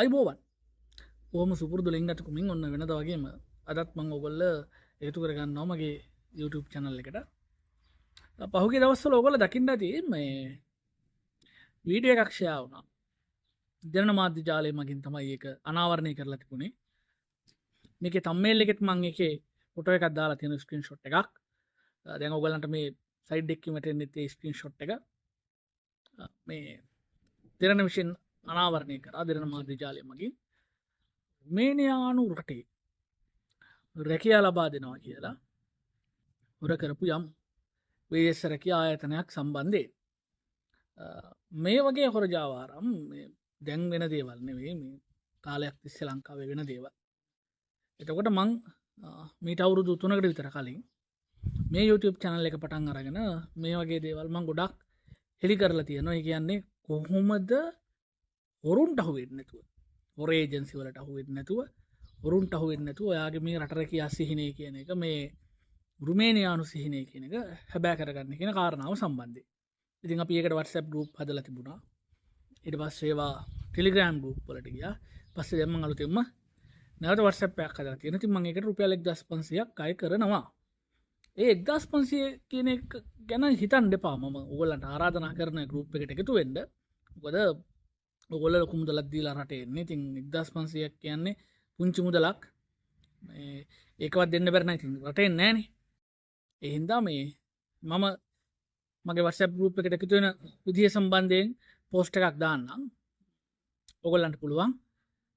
අයිබෝවන් කොහොම සුපුරුදු ලෙන්ගතුකමින් ඔන්න වෙනද වගේම අදත් මම ඔයගොල්ලෝ එකතු කරගන්නවා මගේ YouTube channel එකට. පහුගිය දවස්වල ඔයගොල්ලෝ දකින්න ඇති මේ වීඩියෝ එකක් ෂෙයා වුණා. දෙරණ මාධ්‍ය ජාලය මගින් තමයි ඒක අනාවරණය කරලා තිබුණේ. මේකේ thumbnail එකෙත් මම ඒකේ ෆොටෝ එකක් දාලා තියෙන ස්ක්‍රීන්ෂොට් එකක්. දැන් ඔයගොල්ලන්ට මේ සයිඩ් එකකින් වැටෙන්නේ ඒ ස්ක්‍රීන්ෂොට් එක. මේ දෙරණ විසින් අනාවරණය කරා දෙරණ මාධ්‍ය ජාලය මගින් රුමේනියානු රටේ රැකියා ලබා දෙනවා කියලා හොර කරපු යම් විදේශ රැකියා ආයතනයක් සම්බන්ධයෙන් මේ වගේ හොර ජාවාරම් මේ දැන් වෙන දේවල් නෙවෙයි, මේ කාලයක් තිස්සේ ලංකාවේ වෙන දේවල්. එතකොට මං මීට අවුරුදු 3කට විතර කලින් මේ YouTube channel එක පටන් අරගෙන මේ වගේ දේවල් මං ගොඩක් හෙලි කරලා තියෙනවා. ඒ කියන්නේ කොහොමද හොරුන්ට අහු වෙන්නේ නැතුව, හොර ඒජන්සි වලට අහු වෙන්නේ නැතුව, හොරුන්ට අහු වෙන්නේ නැතුව ඔයාගේ මේ රට රැකියා සිහිනය කියන එක, මේ රුමේනියානු සිහිනය කියන එක හැබෑ කරගන්න කියන කාරණාව සම්බන්ධයෙන්. ඉතින් අපි ඒකට WhatsApp group හදලා තිබුණා. ඊට පස්සේ ඒවා Telegram group වලට ගියා. පස්සේ දැන් මං අලුතෙන්ම නැවත WhatsApp එකක් හදලා තියෙනවා. ඉතින් මං ඒකට රුපියල් 1500ක් අය කරනවා. ඒ 1500 කියන එක ගැන හිතන්න එපා. මම ඕගොල්ලන්ට ආරාධනා කරන ගෲප් එකට එකතු වෙන්න. මොකද ඔයගොල්ලෝ ලොකු මුදලක් දීලා රටේ එන්නේ. ඉතින් 1500ක් කියන්නේ පුංචි මුදලක්. මේ ඒකවත් දෙන්න බැරි නම් ඉතින් රටේ එන්නේ නෑනේ. ඒ හින්දා මේ මම මගේ WhatsApp group එකට එකතු වෙන විදිය සම්බන්ධයෙන් පෝස්ට් එකක් දාන්නම්. ඔයගොල්ලන්ට පුළුවන්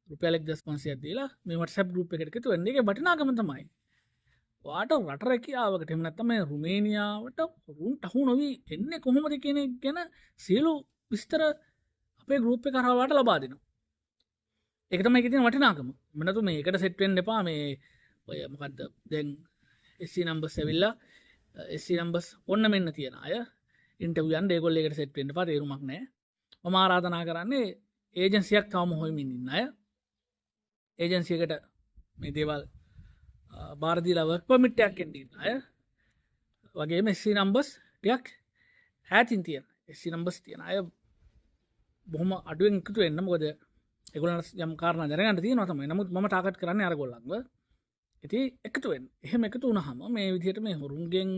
රුපියල් 1500ක් දීලා මේ WhatsApp group එකට එකතු වෙන්න. ඒකේ වටිනාකම තමයි ඔයාට රට රැකියාවකට එහෙම නැත්නම් මේ රුමේනියාවට හොරුන්ට අහු නොවි එන්නේ කොහොමද කියන එක ගැන සියලු විස්තර අපේ ගෲප් එක හරහා ඔයාට ලබා දෙනවා. ඒක තමයි ඒකේ තියෙන වටිනාකම. එහෙම නැතු මේකට සෙට් වෙන්න එපා. මේ ඔය මොකද්ද දැන් SC numbers ඇවිල්ලා SC numbers ඔන්න මෙන්න තියෙන අය ඉන්ටර්විව් යන්න ඒගොල්ලෝ ඒකට සෙට් වෙන්න එපා. තේරුමක් නෑ. මම ආරාධනා කරන්නේ ඒජන්සියක් තවම හොයමින් ඉන්න අය ඒජන්සියකට මේ දේවල් බාර දීලා වර්ක් පර්මිට් එකක් එන්න ඉන්න අය වගේම SC numbers ටිකක් ඈතින් තියෙන SC numbers තියෙන අය බොහොම අඩුවෙන් එකතු වෙන්න. මොකද ඒගොල්ලන්ට යම් කාරණා දැනගන්න තියෙනවා තමයි. නමුත් මම ටාගට් කරන්නේ අර ගොල්ලන්ව. ඉතින් එකතු වෙන්න. එහෙම එකතු වුණාම මේ විදිහට මේ හොරුන්ගෙන්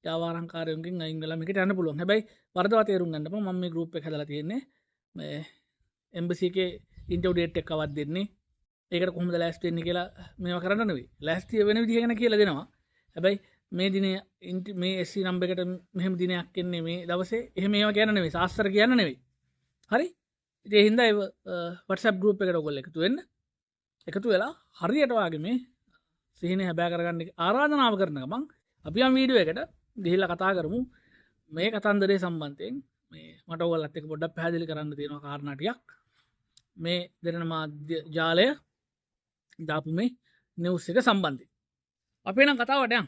ජාවාරම්කාරයන්ගෙන් අයින් වෙලා මේකට යන්න පුළුවන්. හැබැයි වරදවා තේරුම් ගන්න එපා. මම මේ ගෲප් එක හදලා තියෙන්නේ මේ එම්බසි එකේ ඉන්ටර්විව් ඩේට් එක කවද්ද දෙන්නේ, ඒකට කොහොමද ලෑස්ති වෙන්නේ කියලා මේවා කරන්න නෙවෙයි. ලෑස්ති වෙන විදිහ ගැන කියලා දෙනවා. හැබැයි මේ දිනේ මේ SC number එකට මෙහෙම දිනයක් එන්නේ මේ දවසේ, එහෙම ඒවා කියන්න නෙවෙයි, සාස්ත්‍ර කියන්න නෙවෙයි. හරි? ඉතින් ඒ හින්දා ඒ WhatsApp group එකට ඔයගොල්ලෝ එකතු වෙන්න. එකතු වෙලා හරියට වාගේ මේ සිහිනේ හැබෑ කරගන්න ආරාධනාව කරන ගමන් අපි යම් වීඩියෝ එකට ගිහිල්ලා කතා කරමු මේ කතන්දරේ සම්බන්ධයෙන්. මේ මට ඔයගොල්ලත් එක්ක පොඩ්ඩක් පැහැදිලි කරන්න තියෙනවා කාරණා ටිකක්. මේ දෙරණ මාධ්‍ය ජාලය දාපු මේ නිවුස් එක සම්බන්ධයෙන්. අපි නම් කතාවට යන්.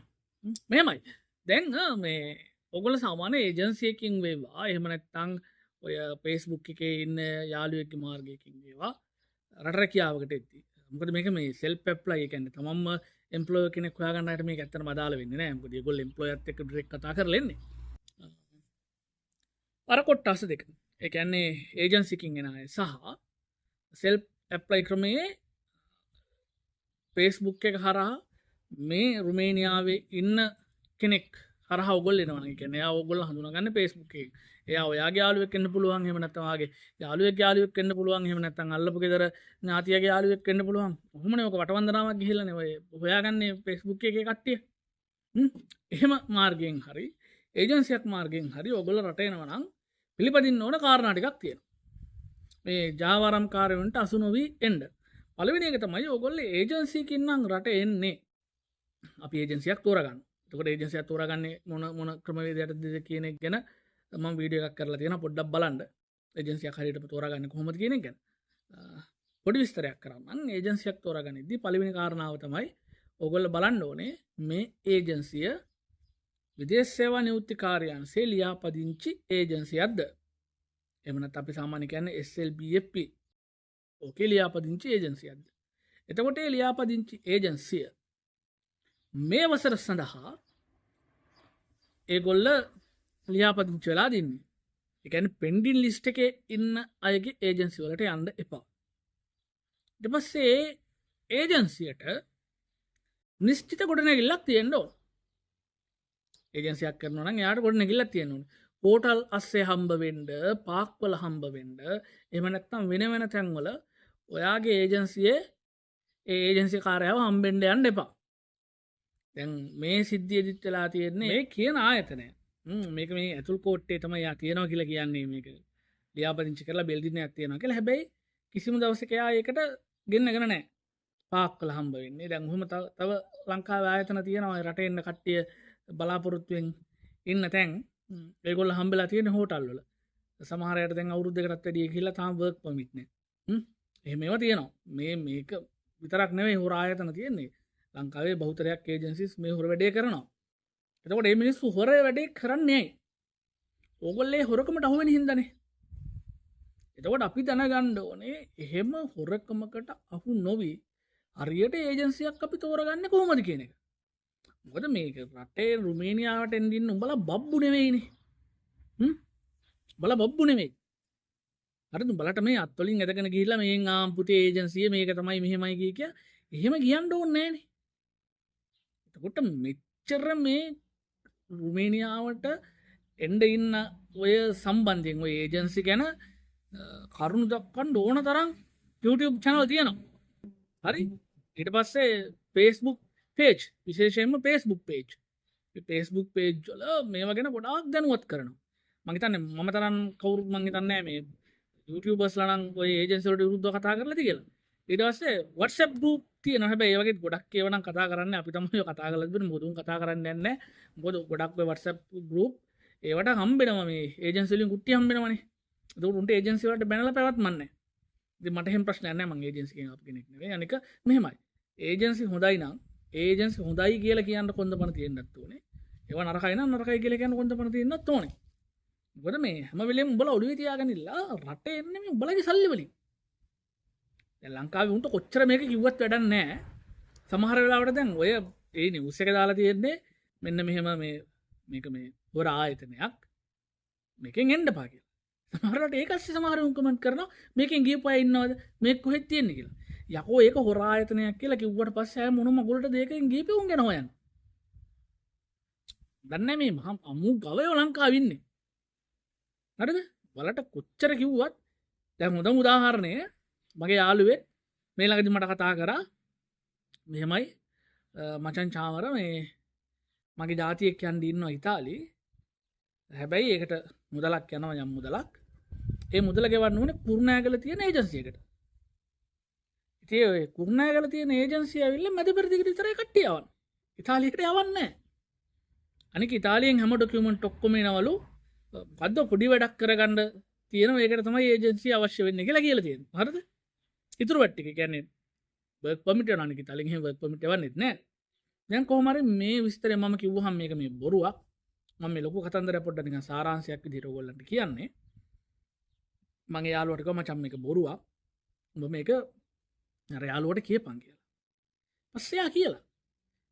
මෙහෙමයි. දැන් මේ ඔයගොල්ලෝ සාමාන්‍ය ඒජන්සි එකකින් වේවා, එහෙම නැත්නම් ඔය Facebook එකේ ඉන්න යාළුවෙක්ගේ මාර්ගයකින් වේවා රට රැකියාවකට එද්දි. මොකද මේක මේ සෙල්ෆ් ඇප්ලයි, ඒ කියන්නේ තමන්ම එම්ප්ලොයර් කෙනෙක් හොයාගන්න අයට මේක ඇත්තටම අදාළ වෙන්නේ නෑ. මොකද ඒගොල්ලෝ එම්ප්ලොයර්ත් එක්ක ඩිරෙක්ට් කතා කරලා එන්නේ. අර කොට්ටාස දෙක. ඒ කියන්නේ ඒජන්සි එකකින් එන අය සහ සෙල්ෆ් ඇප්ලයි ක්‍රමයේ Facebook එක හරහා මේ රුමේනියාවේ ඉන්න කෙනෙක් හරහා ඔයගොල්ලෝ එනවා. ඒ කියන්නේ එයා ඔයගොල්ලෝ හඳුනාගන්නේ Facebook එකෙන්. එයා ඔයාගේ යාළුවෙක් වෙන්න පුළුවන්, එහෙම නැත්නම් ඔයාගේ යාළුවෙක්ගේ යාළුවෙක් වෙන්න පුළුවන්, එහෙම නැත්නම් අල්ලපු ගෙදර ඥාතියගේ යාළුවෙක් වෙන්න පුළුවන්. ඔහොමනේ ඔක වටවන්දනාවක් ගිහිල්ලානේ ඔය හොයාගන්නේ Facebook එකේ කට්ටිය. එහෙම මාර්ගයෙන් හරි ඒජන්සියක් මාර්ගයෙන් හරි ඔයගොල්ලෝ රට එනවා නම් පිළිපදින්න ඕන කාරණා ටිකක් තියෙනවා. මේ ජාවාරම්කාරයන්ට අසු නොවි එන්න. පළවෙනි එක තමයි ඔයගොල්ලෝ ඒජන්සියකින් නම් රට එන්නේ. අපි ඒජන්සියක් තෝරගන්න. එතකොට ඒජන්සියක් තෝරගන්නේ මොන මොන ක්‍රමවේදයටද කියන එක ගැන මම වීඩියෝ එකක් කරලා තියෙනවා, පොඩ්ඩක් බලන්න. ඒජන්සියක් හරියටම තෝරගන්නේ කොහොමද කියන එක ගැන. පොඩි විස්තරයක් කරන්නම්. ඒජන්සියක් තෝරගනිද්දී පළවෙනි කාරණාව තමයි ඔයගොල්ලෝ බලන්න ඕනේ මේ ඒජන්සිය විදේශ සේවා නියුක්ති කාර්යාංශයේ ලියාපදිංචි ඒජන්සියක්ද? එහෙම නැත්නම් අපි සාමාන්‍ය කියන්නේ SLBFP. ඕකේ ලියාපදිංචි ඒජන්සියක්ද? එතකොට ඒ ලියාපදිංචි ඒජන්සිය මේ වසර සඳහා ඒගොල්ල ලියාපදිංචි වෙලා දින්නේ. ඒ කියන්නේ පෙන්ඩින් ලිස්ට් එකේ ඉන්න අයගේ ඒජන්සි වලට යන්න එපා. ඊට පස්සේ ඒ ඒජන්සියට නිශ්චිත ගොඩනැගිල්ලක් තියෙන්න ඕන. ඒජන්සියක් කරනවා නම් එයාට ගොඩනැගිල්ලක් තියෙන්න ඕන. හෝටල් අස්සේ හම්බ වෙන්න, පාක් වල හම්බ වෙන්න, එහෙම නැත්නම් වෙන වෙන තැන්වල ඔයාගේ ඒජන්සියේ ඒ ඒජන්සි කාර්යාව හම්බෙන්න යන්න එපා. දැන් මේ සිද්ධියදිත් වෙලා තියෙන්නේ මේ කියන ආයතනය. මේක මේ ඇතුල් කෝට්ටේ තමයි යා තියෙනවා කියලා කියන්නේ. මේක ලියාපදිංචි කරලා බිල්ඩින් එකක් තියෙනවා කියලා. හැබැයි කිසිම දවසක එයා ඒකට ගෙන්නගෙන නැහැ. පාක් වල හම්බ වෙන්නේ. දැන් ඔහොම තව ලංකාවේ ආයතන තියෙනවා රටේ ඉන්න කට්ටිය බලාපොරොත්තුවෙන් ඉන්න තැන්. ඒගොල්ලෝ හම්බෙලා තියෙන හෝටල් වල. සමහර අයට දැන් අවුරුදු දෙකටත් වැඩිය ගිහිල්ලා තාම වර්ක් පර්මිට් නෑ. එහෙම ඒවා තියෙනවා. මේක විතරක් නෙවෙයි හොර ආයතන තියෙන්නේ. ලංකාවේ බහුතරයක් ඒජන්සිස් මේ හොර වැඩේ කරනවා. එතකොට මේ මිනිස්සු හොර වැඩේ කරන්නේ ඇයි? ඕගොල්ලෝ ඒ හොරකමට අහු වෙන හින්දානේ. එතකොට අපි දැනගන්න ඕනේ එහෙම හොරකමකට අහු නොවි හරියට ඒජන්සියක් අපි තෝරගන්නේ කොහොමද කියන එක. මොකද මේක රටේ රුමේනියාවට එන්න ඉන්න උඹලා බබ්බු නෙවෙයිනේ. උඹලා බබ්බු නෙවෙයි. හරිද? උඹලට මේ අත්වලින් ඇදගෙන ගිහිල්ලා මේන් ආම් පුතේ ඒජන්සිය මේක තමයි මෙහෙමයි කිය කිය එහෙම කියන්න ඕනේ නෑනේ. එතකොට මෙච්චර මේ රුමේනියාවට එන්න ඉන්න ඔය සම්බන්ධයෙන් ඔය ඒජන්සි ගැන කරුණු දක්වන්න ඕන තරම් YouTube channel තියෙනවා. හරි? ඊට පස්සේ Facebook page, විශේෂයෙන්ම Facebook page. මේ Facebook page වල මේවා ගැන ගොඩාක් දැනුවත් කරනවා. මං හිතන්නේ මම තරම් කවුරුත් මං හිතන්නේ නෑ මේ YouTubers ලා නම් ඔය ඒජන්සි වලට විරුද්ධව කතා කරලාද කියලා. ඊට පස්සේ WhatsApp group තියෙනවා. හැබැයි ඒ වගේ ගොඩක් ඒවා නම් කතා කරන්නේ අපි තමයි ඔය කතා කරලා තිබෙන්නේ. මොකද උන් කතා කරන්නේ නැහැ. මොකද ගොඩක් ඔය WhatsApp group ඒවට හම්බෙනවා මේ ඒජන්සි වලින් කුට්ටි හම්බෙනවනේ. එතකොට උන්ට ඒජන්සි වලට බැනලා පැවැත්මක් නැහැ. ඉතින් මට එහෙම ප්‍රශ්නයක් නැහැ. මං ඒජන්සි එකෙන් ආපු කෙනෙක් නෙවෙයි. අනික මෙහෙමයි. ඒජන්සි හොඳයි නම් ඒජන්සි හොඳයි කියලා කියන්න කොන්දපණ තියෙන්නත් ඕනේ. ඒවා නරකයි නම් නරකයි කියලා කියන්න කොන්දපණ තියෙන්නත් ඕනේ. මොකද මේ හැම වෙලේම උඹලා ඔළුවේ තියාගෙන ඉල්ලා රටේ එන්නේ මේ උඹලගේ සල්ලි වලින්. දැන් ලංකාවේ උන්ට කොච්චර මේක කිව්වත් වැඩක් නැහැ. සමහර වෙලාවට දැන් ඔය ඒ නිවුස් එක දාලා තියෙන්නේ මෙන්න මෙහෙම මේක මේ හොර ආයතනයක් මේකෙන් එන්න එපා කියලා. සමහර වෙලාවට ඒක ඇස්සේ සමහර උන් කමෙන්ට් කරනවා මේකෙන් ගියපු අය ඉන්නවද මේක කොහෙද තියෙන්නේ කියලා. යකෝ ඒක හොර ආයතනයක් කියලා කිව්වට පස්සේ ආය මොන මගුලටද ඒකෙන් ගියපු උන් ගැන හොයන්නේ. දන්නේ මේ මහා අමු ගවයෝ ලංකාවේ ඉන්නේ. හරිද? බලට කොච්චර කිව්වත් දැන් හොඳම උදාහරණය මගේ යාළුවෙක් මේ ළඟදි මට කතා කරා මෙහෙමයි මචං චාමර මේ මගේ ජාතියෙක් යන්න ඉන්නවා ඉතාලි. හැබැයි ඒකට මුදලක් යනවා යම් මුදලක්. ඒ මුදල ගෙවන්න ඕනේ කුරුණෑගල තියෙන ඒජන්සි එකට. ඉතින් ඔය කුරුණෑගල තියෙන ඒජන්සිය ඇවිල්ලා මැද පෙරදිගට විතරයි කට්ටිය යවන්නේ. ඉතාලියට යවන්නේ නැහැ. අනික ඉතාලියෙන් හැම ඩොකියුමන්ට් ඔක්කොම එනවලු. මොකද්ද පොඩි වැඩක් කරගන්න තියෙනවා ඒකට තමයි ඒජන්සිය අවශ්‍ය වෙන්නේ කියලා කියලා තියෙනවා. හරිද? ඉතුරු වැඩ ටික කියන්නේ වර්ක් පර්මිට් යනවා. අනික ඉතාලියෙන් එහෙම වර්ක් පර්මිට් එවන්නෙත් නෑ. දැන් කොහොම හරි මේ විස්තරය මම කිව්වහම මේක මේ බොරුවක්. මම මේ ලොකු කතන්දරයක් පොඩ්ඩක් නිකන් සාරාංශයක් විදිහට ඕගොල්ලන්ට කියන්නේ. මගේ යාළුවට කිව්වා මචං මේක බොරුවක්. උඹ මේක අර යාළුවට කියපන් කියලා. පස්සේ යා කියලා.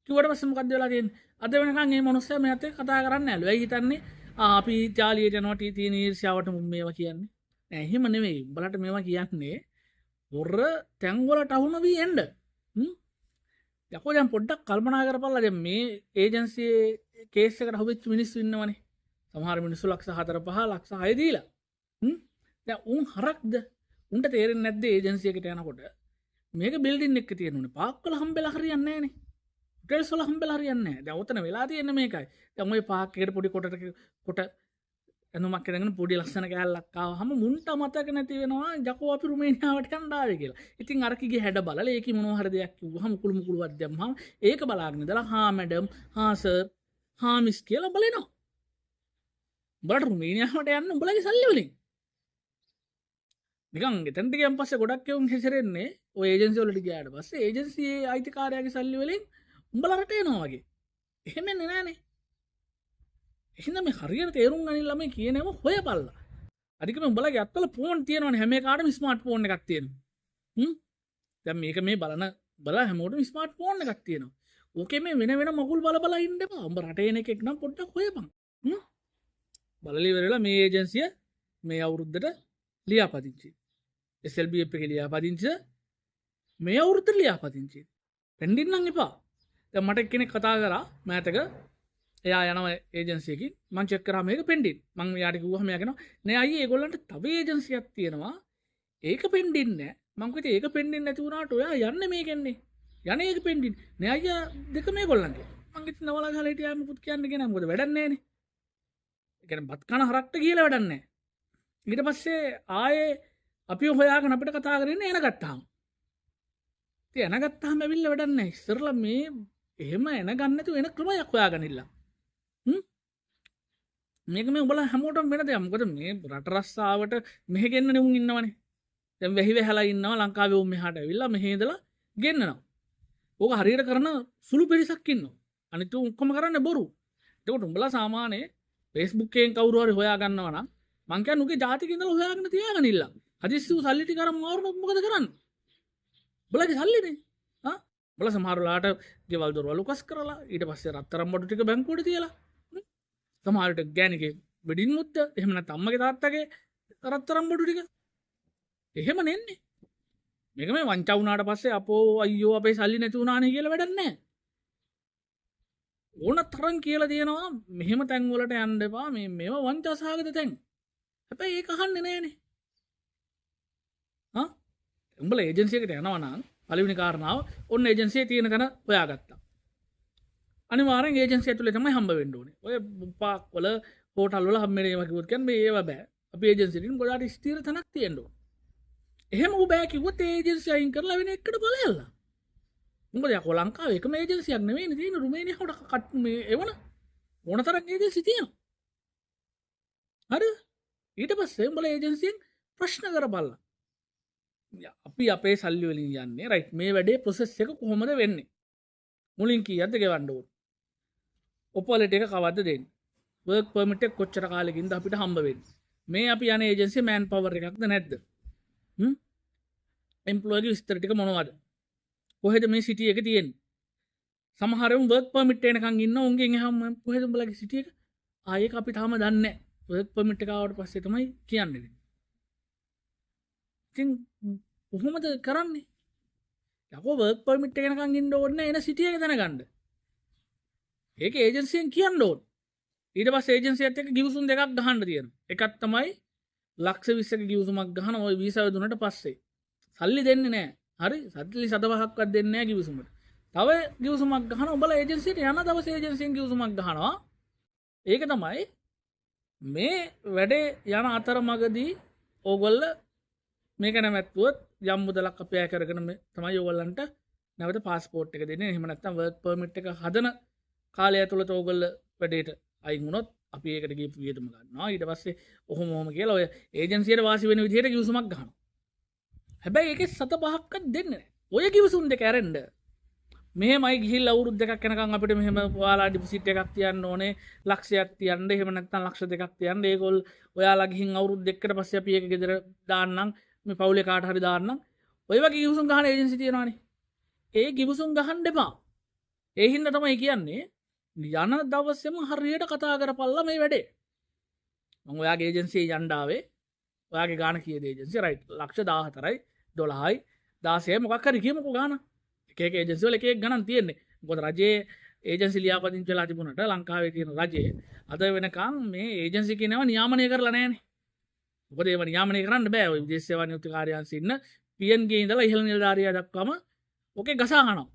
කිව්වට පස්සේ මොකද්ද වෙලා තියෙන්නේ? අද වෙනකන් මේ මනුස්සයා මෙයාත් එක්ක කතා කරන්නේ නෑලු. ඇයි හිතන්නේ අපි ඉතාලියට යනවා තියෙන ඊර්ෂ්‍යාවට මුන් මේවා කියන්නේ. නෑ එහෙම නෙවෙයි. උඹලට මේවා කියන්නේ හොර තැන්වලට අහු නොවී එන්න. යකෝ දැන් පොඩ්ඩක් කල්පනා කරපල්ලා දැන් මේ ඒජන්සියේ කේස් එකට අහුවෙච්ච මිනිස්සු ඉන්නවනේ. සමහර මිනිස්සු ලක්ෂ 4 5 ලක්ෂ 6 දීලා. දැන් උන් හරක්ද? උන්ට තේරෙන්නේ නැද්ද ඒජන්සි එකට යනකොට මේක බිල්ඩින් එක තියෙන උනේ. පාක් වල හම්බෙලා හරියන්නේ නෑනේ. හොටෙල්ස් වල හම්බෙලා හරියන්නේ නෑ. දැන් ඔතන වෙලා තියෙන්නේ මේකයි. දැන් ඔය පාක් එකට පොඩි කොට ඇඳුමක් ඇඳගෙන පොඩි ලස්සන කෑල්ලක් ආවහම මුන්ට මතක නැති වෙනවා යකෝ අපි රුමේනියාවට යන්න ආවේ කියලා. ඉතින් අර කිගේ හැඩ බලලා ඒකේ මොනවා හරි දෙයක් කිව්වහම මුකුළු මුකුළුවක් දැම්මහම ඒක බලාගෙන ඉඳලා හා මැඩම් හා සර් හා මිස් කියලා බලනවා. උඹලට රුමේනියාවට යන්න උඹලගේ සල්ලි වලින්. නිකන් එතනට ගියන් පස්සේ ගොඩක් එවුන් හැසිරෙන්නේ ඔය ඒජන්සි වලට ගියාට පස්සේ ඒජන්සියේ අයිතිකාරයාගේ සල්ලි වලින් උඹලා රට එනවා වගේ. එහෙම එන්නේ නෑනේ. එහෙනම් මේ හරියට තේරුම් ගනින්න ළමයි කියන ඒවා හොයපල්ලා. අනික මේ උඹලගේ අත්වල ෆෝන් තියෙනවනේ හැම එකාටම ස්මාර්ට් ෆෝන් එකක් තියෙනවා. දැන් මේක මේ බලන බලා හැමෝටම ස්මාර්ට් ෆෝන් එකක් තියෙනවා. ඕකේ මේ වෙන වෙන මගුල් බල බල ඉන්න එපා. උඹ රටේ එන එකෙක් නම් පොඩ්ඩක් හොයපන්. බලලා ඉවරලා මේ ඒජන්සිය මේ අවුරුද්දට ලියාපදිංචි. SLBF එකේ ලියාපදිංචි මේ අවුරුද්දේ ලියාපදිංචි. පෙන්ඩින් නම් එපා. දැන් මට එක්කෙනෙක් කතා කරා මෑතක. එයා යනවා ඒජන්සි එකකින්. මං චෙක් කරා මේක පෙන්ඩින්. මං එයාට කිව්වහම එයා කියනවා නෑ අයියේ ඒගොල්ලන්ට තව ඒජන්සියක් තියෙනවා. ඒක පෙන්ඩින් නෑ. මං කිව්වා ඒක පෙන්ඩින් නැති වුණාට ඔයා යන්නේ මේකෙන්නේ. යන්නේ ඒක පෙන්ඩින්. නෑ අයියා දෙක මේගොල්ලන්ගේ. මං ඉතින් නවලා ගහලා හිටියා මොකුත් කියන්න ගියේ නෑ. මොකද වැඩක් නෑනේ. ඒ කියන්නේ බත් කන හරක්ට ගිහලා වැඩක් නෑ. ඊට පස්සේ ආයේ අපි හොයාගෙන අපිට කතා කරන්නේ එන ගත්තාම. ඉතින් එන ගත්තාම ඇවිල්ලා වැඩක් නෑ. ඉස්සරලා මේ එහෙම එන ගන්න නැතුව එන ක්‍රමයක් හොයාගනින්න. මේක මේ උඹලා හැමෝටම වෙන දෙයක්. මොකද මේ රට රස්සාවට මෙහෙ ගෙන්නන උන් ඉන්නවනේ. දැන් වැහි වැහලා ඉන්නවා ලංකාවේ උන් මෙහාට ඇවිල්ලා මෙහෙ ඉඳලා ගෙන්නනවා. ඕක හරියට කරන සුළු පිරිසක් ඉන්නවා. අනිත් උන් ඔක්කොම කරන්නේ බොරු. එතකොට උඹලා සාමාන්‍යයෙන් Facebook එකෙන් කවුරු හරි හොයා ගන්නවා නම් මං කියන්නේ උගේ ජාතික ඉඳලා හොයාගෙන තියාගෙන ඉන්න. හදිස්සි ඌ සල්ලි ටික අරන් මාරුනොත් මොකද කරන්නේ? උඹලගේ සල්ලිනේ. ආ උඹලා සමහර වෙලාවට ගෙවල් දොරවල් උකස් කරලා ඊට පස්සේ රත්තරන් බඩු ටික බැංකුවට තියලා සමහර විට ගෑණිගේ වෙඩින් මුද්ද එහෙම නැත්නම් අම්මගේ තාත්තගේ රත්තරන් බඩු ටික එහෙම නෙන්නේ. මේක මේ වංචා වුණාට පස්සේ අපෝ අයියෝ අපේ සල්ලි නැති වුණානේ කියලා වැඩක් නැහැ. ඕන තරම් කියලා තියෙනවා මෙහෙම තැන් වලට යන්න එපා. මේ මේවා වංචා සහගත තැන්. හැබැයි ඒක අහන්නේ නෑනේ. ආ උඹලා ඒජන්සි එකට යනවා නම් පළවෙනි කාරණාව ඔන්න ඒජන්සියේ තියෙන තැන හොයාගත්තා. අනිවාර්යෙන් ඒජන්සි ඇතුලේ තමයි හම්බ වෙන්න ඕනේ. ඔය පාක් වල හෝටල් වල හම්බ වෙන ඒවා කිව්වොත් කියන්නේ මේ ඒවා බෑ. අපි ඒජන්සි එකකින් ගොඩාක් ස්ථිර තැනක් තියෙන්න ඕනේ. එහෙම ඌ බෑ කිව්වොත් ඒ ඒජන්සි අයින් කරලා වෙන එකට බලයල්ලා. මොකද යකෝ ලංකාවේ එකම ඒජන්සියක් නෙවෙයිනේ තියෙන්නේ. රුමේනියාවට කට මේ එවන ඕන තරම් ඒජන්සි තියෙනවා. හරිද? ඊට පස්සේ උඹලා ඒජන්සියෙන් ප්‍රශ්න කරපල්ලා. අපි අපේ සල්ලි වලින් යන්නේ රයිට්. මේ වැඩේ ප්‍රොසෙස් එක කොහොමද වෙන්නේ? මුලින් කීයක්ද ගෙවන්න ඕන? ඔපලෙට් එක කවද්ද දෙන්නේ? වර්ක් පර්මිට් එක කොච්චර කාලෙකින්ද අපිට හම්බ වෙන්නේ? මේ අපි යන ඒජන්සි මෑන් පවර් එකක්ද නැද්ද? එම්ප්ලොයිගේ විස්තර ටික මොනවද? කොහෙද මේ සිටි එක තියෙන්නේ? සමහර උන් වර්ක් පර්මිට් එනකන් ඉන්න උන්ගෙන් අහම කොහෙද උඹලගේ සිටි එක? ආ ඒක අපි තාම දන්නේ නැහැ. වර්ක් පර්මිට් එක ආවට පස්සේ තමයි කියන්නේ. ඉතින් කොහොමද කරන්නේ? යකෝ වර්ක් පර්මිට් එක එනකන් ඉන්න ඕනේ නැහැ, එන සිටි එක දැනගන්න. ඒක ඒජන්සියෙන් කියන්න ඕන. ඊට පස්සේ ඒජන්සියත් එක්ක ගිවිසුම් දෙකක් ගහන්න තියෙනවා. එකක් තමයි ලක්ෂ 20ක ගිවිසුමක් ගහන ওই වීසාව දුන්නට පස්සේ. සල්ලි දෙන්නේ නැහැ. හරි? සල්ලි සදවහක්වත් දෙන්නේ නැහැ ගිවිසුමට. තව ගිවිසුමක් ගහන උඹලා ඒජන්සියට යන දවසේ ඒජන්සියෙන් ගිවිසුමක් ගහනවා. ඒක තමයි මේ වැඩේ යන අතරමඟදී ඕගොල්ල මේක නැවැත්තුවොත් යම් මුදලක් අපි අය කරගෙන මේ තමයි ඕගොල්ලන්ට නැවත පාස්පෝට් එක දෙන්නේ. එහෙම නැත්නම් වර්ක් පර්මිට් එක හදන කාලය ඇතුළත ඕගොල්ල වැඩේට අයින් වුණොත් අපි ඒකට ගියපු වියදම ගන්නවා. ඊට පස්සේ ඔහොම ඔහොම කියලා ඔය ඒජන්සියට වාසි වෙන විදිහට ගිවිසුමක් ගහනවා. හැබැයි ඒකේ සත පහක්වත් දෙන්නේ නැහැ. ඔය ගිවිසුම් දෙක ඇරෙන්න මෙහෙමයි ගිහිල්ලා අවුරුදු දෙකක් යනකම් අපිට මෙහෙම ඔයාලා ඩිපොසිට් එකක් තියන්න ඕනේ, ලක්ෂයක් තියන්න, එහෙම නැත්නම් ලක්ෂ දෙකක් තියන්න. ඒගොල්ල ඔයාලා ගිහින් අවුරුදු දෙකකට පස්සේ අපි ඒක ගෙදර දාන්නම්, මේ පවුලේ කාට හරි දාන්නම්. ඔය වගේ ගිවිසුම් ගහන ඒජන්සි තියෙනවානේ. ඒ ගිවිසුම් ගහන්න එපා. ඒ හින්දා තමයි කියන්නේ යන දවසේම හරියට කතා කරපල්ලා මේ වැඩේ. මං ඔයාගේ ඒජන්සියේ යන්න ආවේ. ඔයාගේ ගාන කීයද ඒජන්සි? රයිට්. ලක්ෂ 14යි 12යි 16යි මොකක් හරි කියමුකෝ ගාන. එක එක ඒජන්සි වල එක එක ගණන් තියෙන්නේ. මොකද රජයේ ඒජන්සි ලියාපදිංචි වෙලා තිබුණාට ලංකාවේ තියෙන රජයේ අද වෙනකන් මේ ඒජන්සි කියන ඒවා නියාමනය කරලා නැහැනේ. මොකද ඒවා නියාමනය කරන්න බෑ. ඔය විදේශ සේවා නියුක්ති කාර්යාංශේ ඉන්න PNG ඉඳලා ඉහළ නිලධාරියා දක්වාම ඔකේ ගසා කනවා.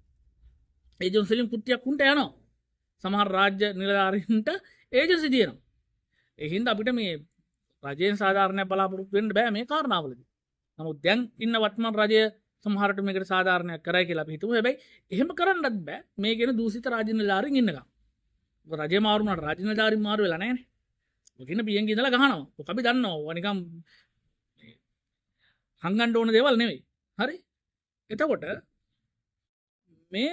ඒජන්සි වලින් කුට්ටියක් උන්ට යනවා. සමහර රාජ්‍ය නිලධාරීන්ට ඒජන්සි තියෙනවා. ඒ හින්දා අපිට මේ රජයෙන් සාධාරණයක් බලාපොරොත්තු වෙන්න බෑ මේ කාරණාවලදී. නමුත් දැන් ඉන්න වත්මන් රජය සමහරට මේකට සාධාරණයක් කරයි කියලා අපි හිතුවා. හැබැයි එහෙම කරන්නත් බෑ. මේ කියන දූෂිත රාජ්‍ය නිලධාරීන් ඉන්නකම්. මොකද රජය මාරු වුණාට රාජ්‍ය නිලධාරීන් මාරු වෙලා නැහැනේ. ඔක ඉන්න PNG ඉඳලා ගහනවා. ඔක අපි දන්නවා. ඔවා නිකන් හංගන්න ඕන දේවල් නෙවෙයි. හරි? එතකොට මේ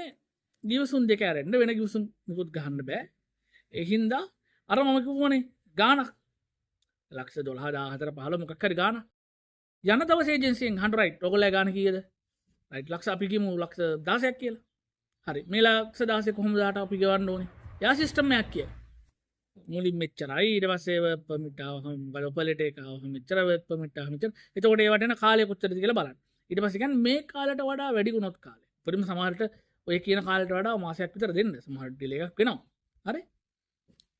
ගිවිසුම් දෙක ඇරෙන්න වෙන ගිවිසුම් මුකුත් ගහන්න බෑ. ඒ හින්දා අර මම කිව්වනේ ගාණක් ලක්ෂ 12 14 15 මොකක් හරි ගාණක්. යන දවසේ ඒජන්සියෙන් අහන්න රයිට් ඔයගොල්ලෝ ගාණ කීයද? රයිට් ලක්ෂ අපි කියමු ලක්ෂ 16ක් කියලා. හරි මේ ලක්ෂ 16 කොහොමද ආට අපි ගෙවන්න ඕනේ? යා සිස්ටම් එකක් කියයි. මුලින් මෙච්චරයි, ඊට පස්සේ වර්ක් පර්මිට් ආවහම මොකද ඔපලේටර් එක ආවහම මෙච්චර, වර්ක් පර්මිට් ආවහම මෙච්චර. එතකොට ඒවට එන කාලය කොච්චරද කියලා බලන්න. ඊට පස්සේ කියන්නේ මේ කාලයට වඩා වැඩි වුණොත් කාලය. පරිම සමහරට ඔය කියන කාලයට වඩා මාසයක් විතර දෙන්න. සමහර ඩිලේ එකක් වෙනවා. හරි?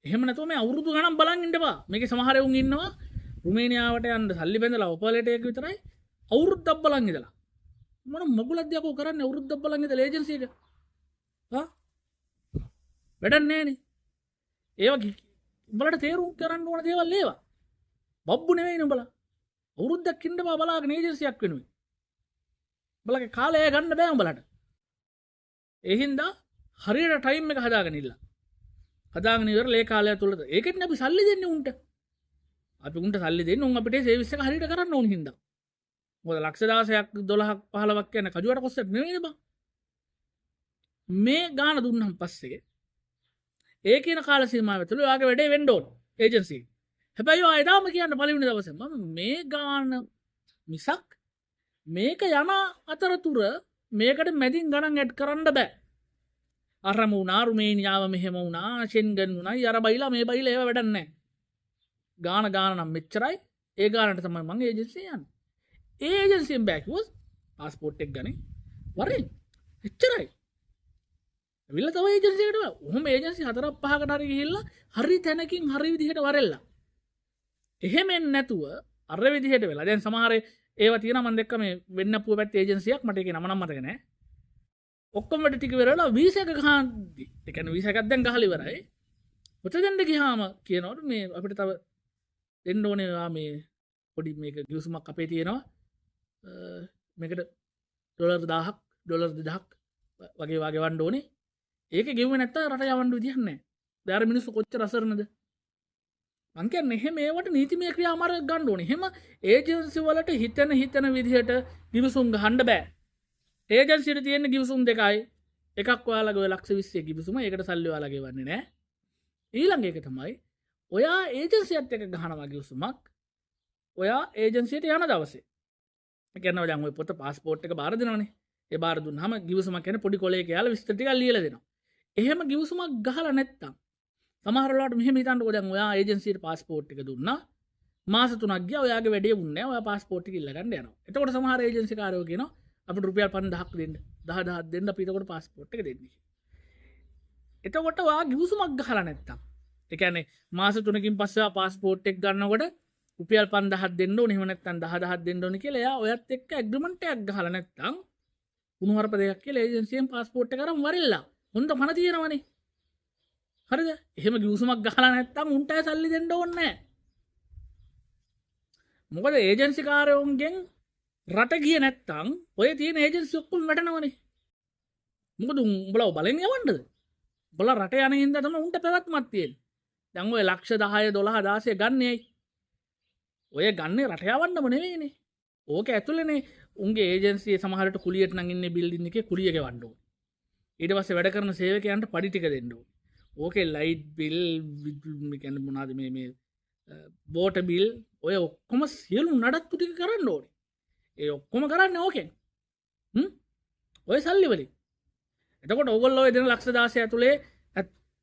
එහෙම නැතුව මේ අවුරුදු ගණන් බලන් ඉන්න එපා. මේකේ සමහර උන් ඉන්නවා රුමේනියාවට යන්න සල්ලි බැඳලා ඔෆර් ලෙටර් එක විතරයි අවුරුද්දක් බලන් ඉඳලා. මොන මගුලක්ද යකෝ කරන්නේ අවුරුද්දක් බලන් ඉඳලා ඒජන්සි එක? හා? වැඩක් නෑනේ. ඒවා උඹලට තේරුම් කරන්න ඕන දේවල් ඒවා. බබ්බු නෙවෙයිනේ උඹලා. අවුරුද්දක් ඉන්න බා බලාගෙන ඒජන්සියක් වෙනුවෙන්. උඹලගේ කාලය ගන්න බෑ උඹලට. ඒ හින්දා හරියට ටයිම් එක හදාගෙන ඉන්න. හදාගෙන ඉවරලා ඒ කාලය තුලද ඒකෙත් නේ අපි සල්ලි දෙන්නේ උන්ට. අපි උන්ට සල්ලි දෙන්නේ උන් අපිට සර්විස් එක හරියට කරන්න ඕන හින්දා. මොකද ලක්ෂ 16ක් 12ක් 15ක් කියන්නේ කජුවට කොස්සක් නෙවෙයිනේ බං. මේ ගාන දුන්නාම පස්සේ ඒ කියන කාල සීමාව ඇතුළේ ඔයාගේ වැඩේ වෙන්න ඕන ඒජන්සි එක. හැබැයි ඔයා එදාම කියන්න පළවෙනි දවසේ මම මේ ගාන මිසක් මේක යන අතරතුර මේකට මැදින් ගණන් ඇඩ් කරන්න බෑ. අරම වුණා රුමේනියාව මෙහෙම වුණා ෂෙන්ගන් වුණා අර බයිලා මේ බයිලා ඒව වැඩක් නෑ. ගාන ගාන නම් මෙච්චරයි. ඒ ගානට තමයි මං ඒජන්සි යන්නේ. ඒ ඒජන්සියෙන් බෑ කිව්වොත් පාස්පෝට් එක ගන්නේ වරෙන්. එච්චරයි. ඇවිල්ලා තව ඒජන්සි එකට බෑ. ඔහොම ඒජන්සි 4ක් 5කට හරි ගිහිල්ලා හරි තැනකින් හරි විදිහට වරෙල්ලා. එහෙම එන්නේ නැතුව අර විදිහට වෙලා දැන් සමහර ඒවා තියෙනවා මං දැක්ක මේ වෙන්නපුව පැත්තේ ඒජන්සියක් මට ඒකේ නම නම් මතක නෑ. ඔක්කොම වැඩ ටික ඉවරලා වීසා එක ගහද්දි ඒ කියන්නේ වීසා එකක් දැන් ගහලා ඉවරයි. පොත දෙන්න ගියාම කියනවලු මේ අපිට තව දෙන්න ඕනේ ඔයා මේ පොඩි මේක ගිවිසුමක් අපේ තියෙනවා. මේකට ඩොලර් 1000ක් ඩොලර් 2000ක් වගේ වාගේ වන්න ඕනේ. ඒක ගෙව්වේ නැත්තම් රට යවන්න විදිහක් නෑ. දැන් අර මිනිස්සු කොච්චර අසරණද? මං කියන්නේ එහෙම ඒවට නීතිමය ක්‍රියාමාර්ග ගන්න ඕනේ. එහෙම ඒජන්සි වලට හිතන හිතන විදිහට ගිවිසුම් ගහන්න බෑ. ඒජන්සියට තියෙන ගිවිසුම් දෙකයි. එකක් ඔයාලගේ ඔය ලක්ෂ 20 ගිවිසුම. ඒකට සල්ලි ඔයාලා ගෙවන්නේ නෑ. ඊළඟ එක තමයි ඔයා ඒජන්සියත් එක්ක ගහනවා ගිවිසුමක්. ඔයා ඒජන්සියට යන දවසේ. ඒ කියන්නේ දැන් ඔය පොත පාස්පෝට් එක බාර දෙනවනේ. ඒ බාර දුන්නාම ගිවිසුමක් කියන්නේ පොඩි කොලයක යාලා විස්තර ටිකක් ලියලා දෙනවා. එහෙම ගිවිසුමක් ගහලා නැත්තම් සමහර වෙලාවට මෙහෙම හිතන්නකෝ දැන් ඔයා ඒජන්සියට පාස්පෝට් එක දුන්නා. මාස 3ක් ගියා ඔයාගේ වැඩේ වුන්නේ නෑ. ඔයා පාස්පෝට් එක ඉල්ල ගන්න යනවා. එතකොට සමහර ඒජන්සි කාරයෝ කියනවා අපිට රුපියල් 5000ක් දෙන්න. 10000ක් දෙන්න අපි එතකොට පාස්පෝට් එක දෙන්නේ. එතකොට ඔයා ගිවිසුමක් ගහලා නැත්තම් ඒ කියන්නේ මාස 3කින් පස්සේ ඔයා පාස්පෝට් එක ගන්නකොට රුපියල් 5000ක් දෙන්න ඕනේ. එහෙම නැත්තම් 10000ක් දෙන්න ඕනේ කියලා එයා ඔයත් එක්ක ඇග්‍රීමන්ට් එකක් ගහලා නැත්තම් කුණුහරුප දෙකක් කියලා ඒජන්සියෙන් පාස්පෝට් එක අරන් වරෙල්ලා. හොඳ පණ තියෙනවනේ. හරිද? එහෙම ගිවිසුමක් ගහලා නැත්තම් උන්ට අය සල්ලි දෙන්න ඕනේ නෑ. මොකද ඒජන්සි කාරයෝන්ගෙන් රට ගියේ නැත්තම් ඔය තියෙන ඒජන්සි ඔක්කොම වැටෙනවනේ. මොකද උඹලා බලෙන් යවන්නද? උඹලා රට යන හින්දා තමයි උන්ට පැවැත්මක් තියෙන්නේ. දැන් ඔය ලක්ෂ 10 12 16 ගන්නේ ඇයි? ඔය ගන්නේ රට යවන්නම නෙවෙයිනේ. ඕක ඇතුළේනේ උන්ගේ ඒජන්සියේ සමහරට කුලියට නම් ඉන්නේ බිල්ඩින් එකේ කුලිය ගෙවන්න ඕනේ. ඊට පස්සේ වැඩ කරන සේවකයන්ට පඩි ටික දෙන්න ඕනේ. ඕකේ ලයිට් බිල් මේ කියන්නේ මොනවාද මේ මේ වෝටර් බිල් ඔය ඔක්කොම සියලු නඩත්තු ටික කරන්න ඕනේ. ඒ ඔක්කොම කරන්නේ ඕකෙන්. ඔය සල්ලි වලින්. එතකොට ඕගොල්ලෝ ඔය දෙන ලක්ෂ 16 ඇතුලේ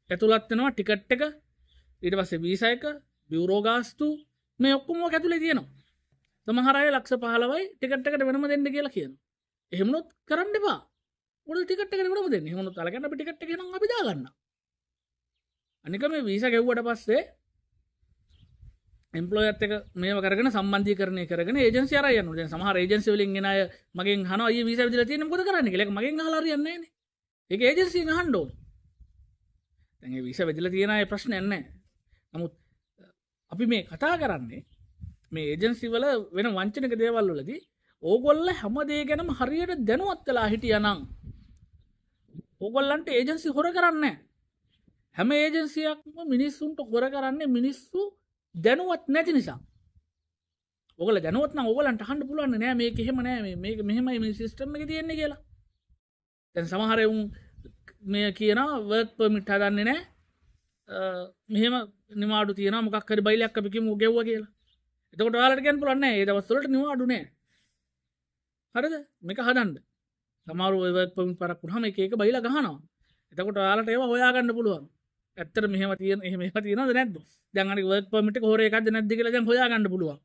ඇතුළත් වෙනවා ටිකට් එක, ඊට පස්සේ වීසා එක, බියුරෝ ගාස්තු මේ ඔක්කොම ඔක ඇතුලේ තියෙනවා. සමහර අය ලක්ෂ 15යි ටිකට් එකට වෙනම දෙන්න කියලා කියනවා. එහෙම වුණොත් කරන්න එපා. මොකද ටිකට් එකට වෙනම දෙන්නේ. එහෙම වුණොත් අලගන්න අපි ටිකට් එක නම් අපි දාගන්න. අනික මේ වීසා ගෙව්වට පස්සේ එම්ප්ලොයර්ත් එක මේව කරගෙන සම්බන්ධීකරණය කරගෙන ඒජන්සි අරන් යනවා. දැන් සමහර ඒජන්සි වලින් එන අය මගෙන් අහනවා අයියේ වීසා විදලා තියෙන්නේ මොකද කරන්නේ කියලා. ඒක මගෙන් අහලා හරියන්නේ නැහනේ. ඒක ඒජන්සියෙන් අහන්න ඕන. දැන් ඒ වීසා විදලා තියෙන අය ප්‍රශ්නයක් නැහැ. නමුත් අපි මේ කතා කරන්නේ මේ ඒජන්සි වල වෙන වංචනික දේවල් වලදී ඕගොල්ල හැම දේ ගැනම හරියට දැනුවත් වෙලා හිටියා නම් ඕගොල්ලන්ට ඒජන්සි හොර කරන්නේ නැහැ. හැම ඒජන්සියක්ම මිනිස්සුන්ට හොර කරන්නේ මිනිස්සු දැනුවත් නැති නිසා. ඔයගොල්ලෝ දැනුවත් නම් ඔයගොල්ලන්ට අහන්න පුළුවන් නෑ මේක එහෙම නෑ මේක මෙහෙමයි මේ සිස්ටම් එකේ තියෙන්නේ කියලා. දැන් සමහර උන් මේ කියනවා වර්ක් පර්මිට් හදන්නේ නෑ. මෙහෙම නිවාඩු තියෙනවා මොකක් හරි බයිලයක් අපි කියමු ගෙව්වා කියලා. එතකොට ඔයාලට කියන්න පුළුවන් නෑ ඒ දවස් වලට නිවාඩු නෑ. හරිද? මේක හදන්න. සමහර ඔය වර්ක් පර්මිට් පරක් වුණාම එක එක බයිලා ගහනවා. එතකොට ඔයාලට ඒවා හොයාගන්න පුළුවන්. ඇත්තට මෙහෙම තියෙන එහෙම ඒවා තියෙනවද නැද්ද? දැන් අනික වර්ක් පර්මිට් එක හොර එකක්ද නැද්ද කියලා දැන් හොයාගන්න පුළුවන්.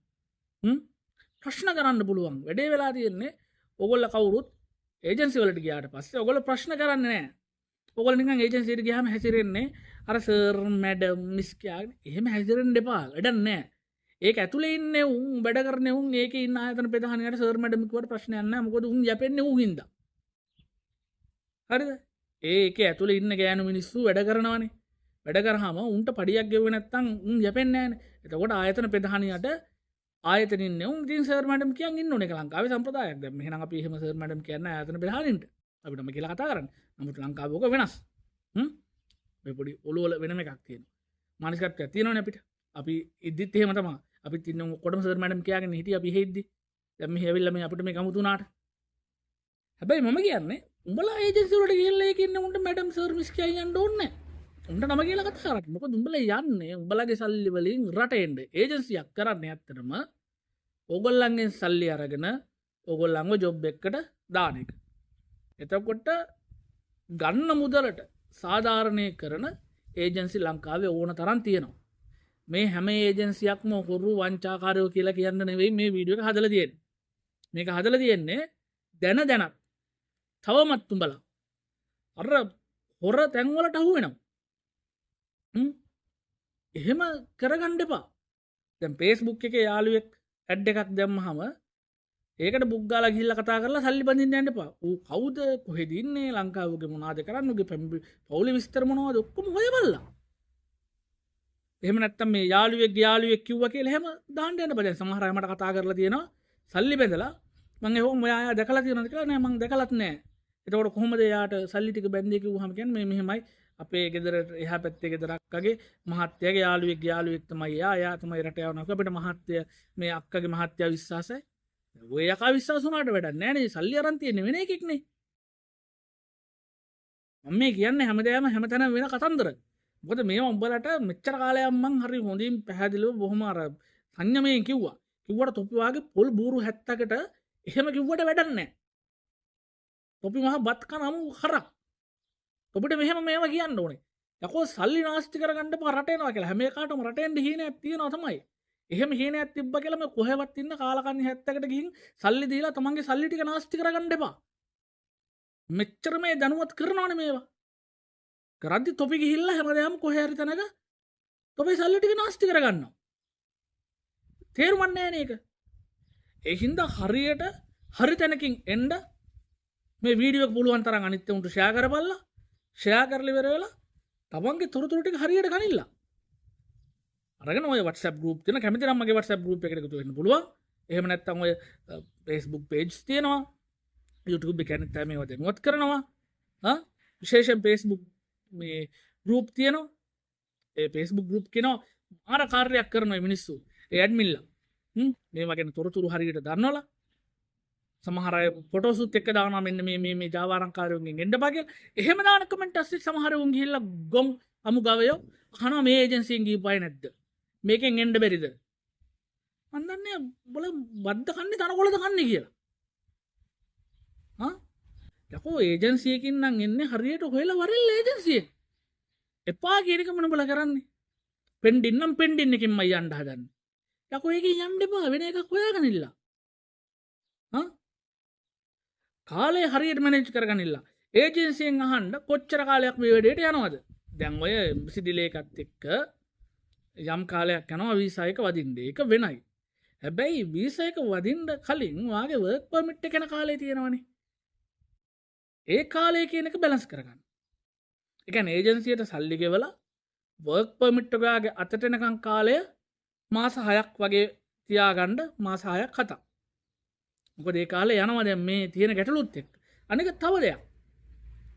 ප්‍රශ්න කරන්න පුළුවන්. වැඩේ වෙලා තියෙන්නේ ඔයගොල්ලෝ කවුරුත් ඒජන්සි වලට ගියාට පස්සේ ඔයගොල්ලෝ ප්‍රශ්න කරන්නේ නැහැ. ඔයගොල්ලෝ නිකන් ඒජන්සියට ගියාම හැසිරෙන්නේ අර සර් මැඩම් මිස් කියාගෙන. එහෙම හැසිරෙන්න එපා. වැඩක් නැහැ. ඒක ඇතුලේ ඉන්නේ උන් වැඩ කරන්නේ උන් ඒකේ ඉන්න ආයතන ප්‍රධානියට සර් මැඩම් කිව්වට ප්‍රශ්නයක් නැහැ. මොකද උන් යැපෙන්නේ උන් හින්දා. හරිද? ඒකේ ඇතුලේ ඉන්න ගෑනු මිනිස්සු වැඩ කරනවනේ. වැඩ කරාම උන්ට පඩියක් ගෙවුවේ නැත්තම් උන් යැපෙන්නේ නැහනේ. එතකොට ආයතන ප්‍රධානියට ආයතන ඉන්නේ උන් ඉතින් සර් මැඩම් කියන් ඉන්න ඕනේ. ඒක ලංකාවේ සම්ප්‍රදායක්. දැන් මෙහෙනම් අපි එහෙම සර් මැඩම් කියන්නේ ආයතන ප්‍රධානින්ට. අපිටම කියලා කතා කරන්නේ. නමුත් ලංකාවේ ඕක වෙනස්. මේ පොඩි ඔළුවල වෙනම එකක් තියෙනවා. මානසිකත්වයක් තියෙනවනේ අපිට. අපි ඉද්දිත් එහෙම තමයි. අපිත් ඉන්න ඔක්කොටම සර් මැඩම් කියාගෙන හිටියේ අපි එහෙ ඉද්දි. දැන් මෙහෙ ඇවිල්ලා මේ අපිට මේ ගමු තුනාට. හැබැයි මම කියන්නේ උඹලා ඒජන්සි වලට ගිහිල්ලා ඒකේ ඉන්න උන්ට මැඩම් සර් මිස් කියන් යන්න ඕනේ නැහැ. උන්ට නම කියලා කතා කරන්න. මොකද උඹලා යන්නේ උඹලගේ සල්ලි වලින් රට එන්න. ඒජන්සියක් කරන්නේ ඇත්තටම ඕගොල්ලන්ගෙන් සල්ලි අරගෙන ඕගොල්ලන්ව ජොබ් එකකට දාන එක. එතකොට ගන්න මුදලට සාධාරණය කරන ඒජන්සි ලංකාවේ ඕන තරම් තියෙනවා. මේ හැම ඒජන්සියක්ම හොරු වංචාකාරයෝ කියලා කියන්න නෙවෙයි මේ වීඩියෝ එක හදලා තියෙන්නේ. මේක හදලා තියෙන්නේ දැන දැනත් තවමත් උඹලා අර හොර තැන් වලට අහු වෙනවා. එහෙම කරගන්න එපා. දැන් Facebook එකේ යාළුවෙක් ඇඩ් එකක් දැම්මහම ඒකට බුක් ගාලා ගිහිල්ලා කතා කරලා සල්ලි බඳින්න යන්න එපා. ඌ කවුද, කොහෙද ඉන්නේ, ලංකාවේ මොනවද කරන්නේ, ඌගේ පවුලේ විස්තර මොනවද ඔක්කොම හොයබල්ලා. එහෙම නැත්තම් මේ යාළුවෙක්ගේ යාළුවෙක් කිව්වා කියලා එහෙම දාන්න යන්න බෑ. දැන් සමහර අය මට කතා කරලා තියෙනවා සල්ලි බැඳලා මං එහෙම ඔයා අය දැකලා තියෙනවද කියලා. නෑ මං දැකලත් නෑ. එතකොට කොහොමද එයාට සල්ලි ටික බැඳේ කිව්වහම කියන්නේ මේ මෙහෙමයි අපේ ගෙදර එහා පැත්තේ ගෙදර අක්කගේ මහත්තයාගේ යාළුවෙක්ගේ යාළුවෙක් තමයි එයා. එයා තමයි රට යවනවා. අපිට මහත්තයා මේ අක්කගේ මහත්තයා විශ්වාසයි. ඔය යකා විශ්වාස වුණාට වැඩක් නෑ නේ. සල්ලි අරන් තියෙන්නේ වෙන එකෙක් නේ. මම මේ කියන්නේ හැමදේම හැමතැනම වෙන කතන්දර. මොකද මේවා උඹලට මෙච්චර කාලයක් මං හරි හොඳින් පැහැදිලිව බොහොම අර සංයමයෙන් කිව්වා. කිව්වට තොපි වාගේ පොල් බూరు 70කට එහෙම කිව්වට වැඩක් නෑ. තොපි මහා බත් කන අමු හරක්. තොපිට මෙහෙම මේවා කියන්න ඕනේ. යකෝ සල්ලි නාස්ති කරගන්න එපා රට එනවා කියලා. හැම එකාටම රට එන්න හීනයක් තියෙනවා තමයි. එහෙම හීනයක් තිබ්බා කියලා මේ කොහෙවත් ඉන්න කාලකන්ණි 70කට ගිහින් සල්ලි දීලා තමන්ගේ සල්ලි ටික නාස්ති කරගන්න එපා. මෙච්චර මේ දැනුවත් කරනවනේ මේවා. කරද්දි තොපි ගිහිල්ලා හැමදේම කොහේ හරි තැනක තොපේ සල්ලි ටික නාස්ති කරගන්නවා. තේරුමක් නෑ නේ ඒක. ඒ හින්දා හරියට හරි තැනකින් එන්න මේ වීඩියෝ එක පුළුවන් තරම් අනිත් උන්ට ෂෙයා කරපල්ලා. ෂෙයා කරලා ඉවර වෙලා තමන්ගේ තොරතුරු ටික හරියට ගනින්න. අරගෙන ඔය WhatsApp group තියෙන කැමති නම් මගේ WhatsApp group එකට එකතු වෙන්න පුළුවන්. එහෙම නැත්නම් ඔය Facebook page තියෙනවා. YouTube එකේ අනිත් අය මේවා දැනුවත් කරනවා. විශේෂයෙන් Facebook මේ ගෲප් තියෙනවා. ඒ Facebook group කියනවා මාර කාර්යයක් කරන ඔය මිනිස්සු. ඒ ඇඩ්මින්ලා. මේවා ගැන තොරතුරු හරියට දන්නවලා සමහර අය ෆොටෝසුත් එක්ක දානවා මෙන්න මේ මේ මේ ජාවා රංකාරයන්ගෙන් එන්න බා කියලා. එහෙම දාන කමෙන්ට් අස්සේ සමහර උන් ගිහිල්ලා ගොන් අමු ගවයෝ අහනවා මේ ඒජන්සියෙන් ගිහපු අය නැද්ද? මේකෙන් එන්න බැරිද? මන් දන්නේ උඹලා බද්ද කන්නේ තනකොළද කන්නේ කියලා. යකෝ ඒජන්සි එකකින් නම් එන්නේ හරියට හොයලා වරෙල්ල ඒජන්සි එක. එපා කියන එක මොන උඹලා කරන්නේ? පෙන්ඩින් නම් පෙන්ඩින් එකකින්මයි යන්න හදන්නේ. යකෝ ඒකෙන් යන්න එපා වෙන එකක් හොයාගනින්න. කාලය හරියට මැනේජ් කරගනින්න. ඒජන්සියෙන් අහන්න කොච්චර කාලයක් මේ වැඩේට යනවද? දැන් ඔය එම්බසි ඩිලේ එකත් එක්ක යම් කාලයක් යනවා වීසා එක වදින්න. ඒක වෙනයි. හැබැයි වීසා එක වදින්න කලින් ඔයාගේ වර්ක් පර්මිට් එක යන කාලය තියෙනවනේ. ඒ කාලය කියන එක බැලන්ස් කරගන්න. ඒ කියන්නේ ඒජන්සියට සල්ලි ගෙවලා වර්ක් පර්මිට් එක ඔයාගේ අතට එනකන් කාලය මාස 6ක් වගේ තියාගන්න, මාස 6ක් 7ක්. මොකද ඒ කාලේ යනවා දැන් මේ තියෙන ගැටලුත් එක්ක. අනික තව දෙයක්.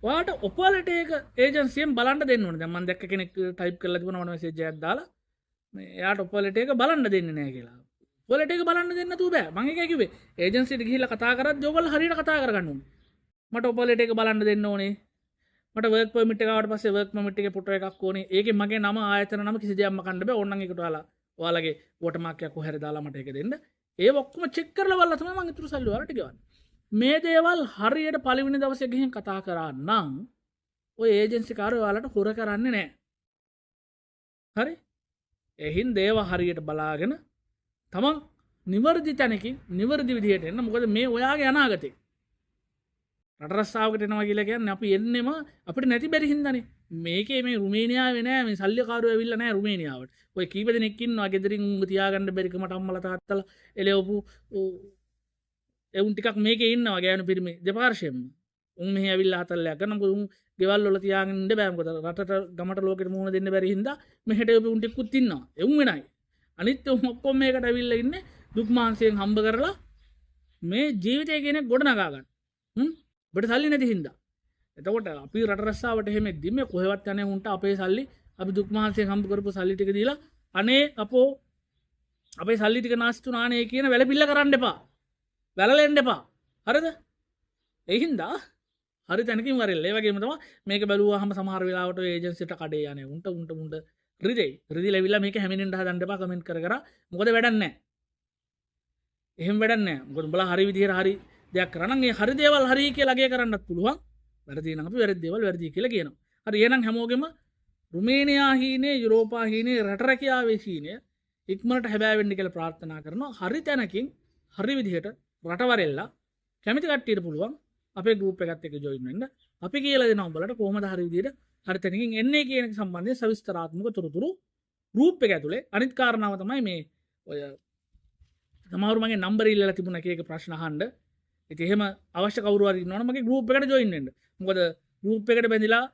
ඔයාට ඔපලට ඒක ඒජන්සියෙන් බලන්න දෙන්න ඕනේ. දැන් මම දැක්ක කෙනෙක් ටයිප් කරලා තිබුණා මට මැසේජ් එකක් දාලා මේ එයාට ඔපලට ඒක බලන්න දෙන්නේ නෑ කියලා. ඔපලට ඒක බලන්න දෙන්න නැතුව බෑ. මං ඒකයි කිව්වේ. ඒජන්සියට ගිහිල්ලා කතා කරද්දී ඔයගොල්ලෝ හරියට කතා කරගන්න ඕනේ. මට ඔපලට ඒක බලන්න දෙන්න ඕනේ. මට වර්ක් පර්මිට් එක ආවට පස්සේ වර්ක් පර්මිට් එකේ ෆොටෝ එකක් ඕනේ. ඒකේ මගේ නම ආයතන නම කිසි දෙයක් මකන්න බෑ. ඕනනම් ඒකට ඔයාලගේ වෝටර්මාර්ක් එකක් කොහේ හරි දාලා මට ඒක දෙන්න. ඒ ඔක්කොම චෙක් කරලා බලලා තමයි මං ඉතුරු සල්ලි ඔයාලට ගෙවන්නේ. මේ දේවල් හරියට පළවෙනි දවසේ ගිහින් කතා කරා නම් ඔය ඒජන්සි කාරයෝ ඔයාලට හොර කරන්නේ නෑ. හරි? ඒ හින්දා ඒවා හරියට බලාගෙන තමන් නිවැරදි තැනකින් නිවැරදි විදිහට එන්න. මොකද මේ ඔයාගේ අනාගතේ. රට රස්සාවකට එනවා කියලා කියන්නේ අපි එන්නෙම අපිට නැති බැරි හින්දානේ. මේකේ මේ රුමේනියාවේ නෑ මේ සල්ලිකාරයෝ ඇවිල්ලා නෑ රුමේනියාවට. ඔය කීප දෙනෙක් ඉන්නවා ගෙදරින් උඹ තියාගන්න බැරිකමට අම්මලා තාත්තලා එලෙවපු එවුන් ටිකක් මේකේ ඉන්නවා ගෑනු පිරිමි දෙපාර්ශ්වෙම. උන් මෙහෙ ඇවිල්ලා හතල්ලයක් ගන්න. මොකද උන් ගෙවල් වල තියාගෙන ඉන්න බෑ. මොකද රටට ගමට ලෝකෙට මුහුණ දෙන්න බැරි හින්දා මෙහෙට එවපු උන් ටිකකුත් ඉන්නවා. එවුන් වෙනයි. අනිත් උන් ඔක්කොම මේකට ඇවිල්ලා ඉන්නේ දුක් මහන්සියෙන් හම්බ කරලා මේ ජීවිතය කියන එක ගොඩ නගා ගන්න. ඔබට සල්ලි නැති හින්දා. එතකොට අපි රට රස්සාවට එහෙම එද්දි මේ කොහෙවත් යන්නේ උන්ට අපේ සල්ලි අපි දුක් මහන්සියෙන් හම්බ කරපු සල්ලි ටික දීලා අනේ අපෝ අපේ සල්ලි ටික නාස්ති වුණා නේ කියන වැළපිල්ල කරන්න එපා. වැළලෙන්න එපා. හරිද? ඒ හින්දා හරි තැනකින් වරෙල්ල. ඒ වගේම තමයි මේක බැලුවාම සමහර වෙලාවට ඔය ඒජන්සිට කඩේ යන්නේ උන්ට උන්ට උන්ට රිදෙයි. රිදිලා ඇවිල්ලා මේක හැමිනෙන්න හදන්න එපා කමෙන්ට් කර කර. මොකද වැඩක් නැහැ. එහෙම වැඩක් නැහැ. මොකද උඹලා හරි විදිහට හරි දෙයක් කරා නම් ඒ හරි දේවල් හරි කියලා අගය කරන්නත් පුළුවන්. වැරදි නම් අපි වැරදි දේවල් වැරදි කියලා කියනවා. හරි එහෙනම් හැමෝගෙම රුමේනියා හීනේ, යුරෝපා හීනේ, රට රැකියාවේ හීනය ඉක්මනට හැබෑ වෙන්න කියලා ප්‍රාර්ථනා කරනවා. හරි තැනකින් හරි විදිහට රටවරෙල්ලා කැමති කට්ටියට පුළුවන් අපේ ගෲප් එකත් එක්ක ජොයින් වෙන්න. අපි කියලා දෙනවා උඹලට කොහොමද හරි විදිහට හරි තැනකින් එන්නේ කියන එක සම්බන්ධයෙන් සවිස්තරාත්මක තොරතුරු ගෲප් එක ඇතුලේ. අනිත් කාරණාව තමයි මේ ඔය සමහරු මගේ නම්බර් ඉල්ලලා තිබුණ එක එක ප්‍රශ්න අහන්න. ඉතින් එහෙම අවශ්‍ය කවුරු හරි ඉන්නවනම් මගේ ගෲප් එකට ජොයින් වෙන්න. මොකද ගෲප් එකට බැඳිලා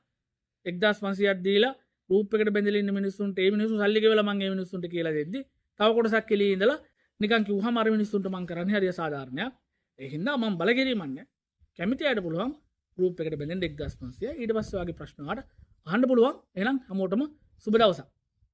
1500ක් දීලා ගෲප් එකට බැඳිලා ඉන්න මිනිස්සුන්ට ඒ මිනිස්සු සල්ලි ගෙවලා මං ඒ මිනිස්සුන්ට කියලා දෙද්දි තව කොටසක් එළියේ ඉඳලා නිකන් කිව්වහම අර මිනිස්සුන්ට මං කරන්නේ හරි අසාධාරණයක්. ඒ හින්දා මං බල කිරීමක් නෑ. කැමති අයට පුළුවන් ගෲප් එකට බැඳෙන්න 1500. ඊට පස්සේ ඔයාගේ ප්‍රශ්න වලට අහන්න පුළුවන්. එහෙනම් හැමෝටම සුබ දවසක්.